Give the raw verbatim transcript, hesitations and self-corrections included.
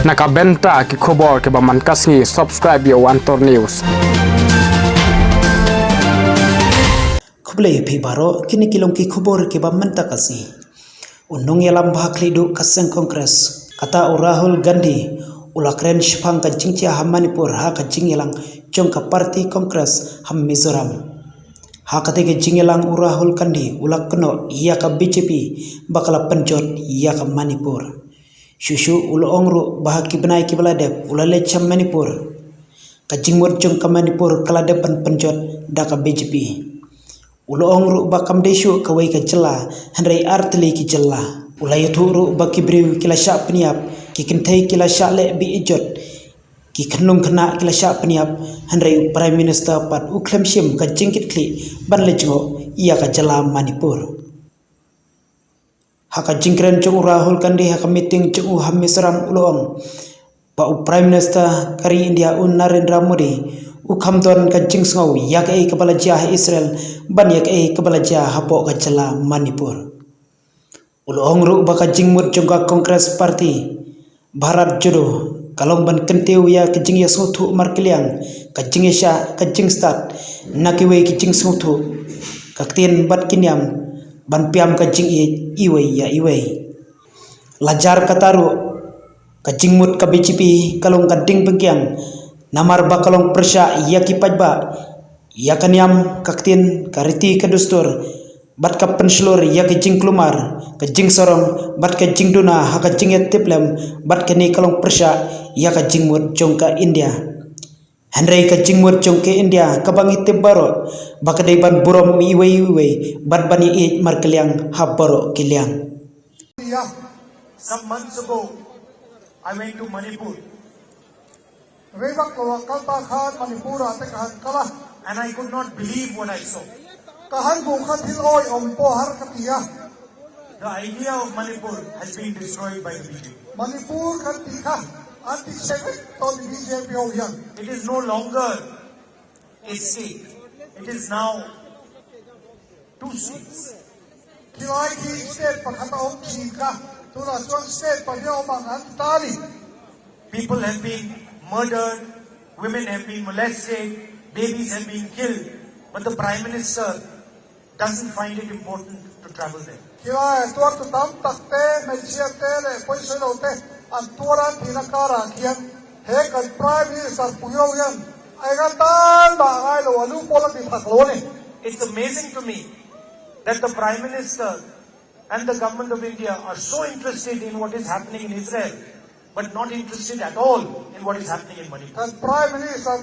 Na ka bynta ki khubor kiba man ka sngi, subscribe ïa u Antor News. Khublei phi baroh, kine ki long ki khubor kiba mynta ka sngi. U nongïalam ba ha khlieh duh ka seng Congress, kata u Rahul Gandhi, u la kren shaphang ka jingjia ha Manipur ha ka jingïalang jong ka party Congress ha Mizoram. Ha kata ka jingïalang u Rahul Gandhi u la kynnoh ïa ka B J P ba ka la pynjot ïa ka Manipur. Shuh shuh u la ong ruh ba ha ki bnai kiba la dep u la leit sha Manipur. Ka jingmut jong ka Manipur ka la dep ban pynjot da ka B J P. U la ong ruh ba kam dei shuh kawei ka jylla, hynrei ar tylli ki jylla. U la ïathuh ruh ba ki briew ki la shah pynïap, ki kynthei ki la shah leh be-ijot, ki khynnah khynnah ki la shah pynïap, hynrei u Prime Minister pat u khlem shim ka jingkitkhlieh ban leit jngoh ïa ka jylla Manipur. Ha ka jingkren jong u Rahul Gandhi ha ka meeting jong u ha Mizoram u la ong ba u Prime Minister ka ri India u Narendra Modi u kham don ka jingsngew ïa kaei kaba la jia ha Israel ban ïa kaei kaba la jia hapoh ka jylla Manipur. U la ong ruh ba ka jingmut jong ka Congress Party Bharat Jodo ka long ban kyntiew ïa ka jingïasngewthuh markylliang, ka jingïasyah, ka jingstad na kiwei ki jingsngewthuh, ka ktien bad ki niam ban pynïap ka jingïeit iwei ïa iwei. La jar kata ruh, ka jingmut ka B J P ka long ka ding pynkiang, namar ba ka long pyrshah ïa ki paidbah, ïa ka niam, ka ktien, ka riti, ka dustur, bad ka pynshlur ïa ka jingkulmar, ka jingsarong bad ka jingduna ha ka jingïatiplem, bad kane ka long pyrshah ïa ka jingmut jong ka India. Hynrei ka jingmut jong ka India kaba ngi tip baroh ba ka dei ban burom iwei iwei bad ban ïeit markylliang ha baroh ki liang. Yeah. Some months ago, I went to Manipur. Rebak lo kal ta khan Manipur ate ka han kala. And I could not believe what I saw. Ka han bu kha thil oi om po har ka tia. The idea of Manipur has been destroyed by the B J P. Manipur kan ti kha anti Semitic to the B J P o yan. It is no longer a state. It is now two states. Ki lai ki state pakhat a ong ki ka, tu la chuan state pa dia ong ang an tali. People have been murdered, women have been molested, babies have been killed, but the Prime Minister doesn't find it important to travel there. Ki lai tuar tu tam tak te, mai chia te le, poi soi lo te, an tuar an thina kara kian, he kan Prime Minister puyo yan, ai kan tan ba ngai lo alu pola di thak lo ni. It's amazing to me that the Prime Minister and the government of India are so interested in what is happening in Israel, but not interested at all in what is happening in Manipur. Kan Prime Minister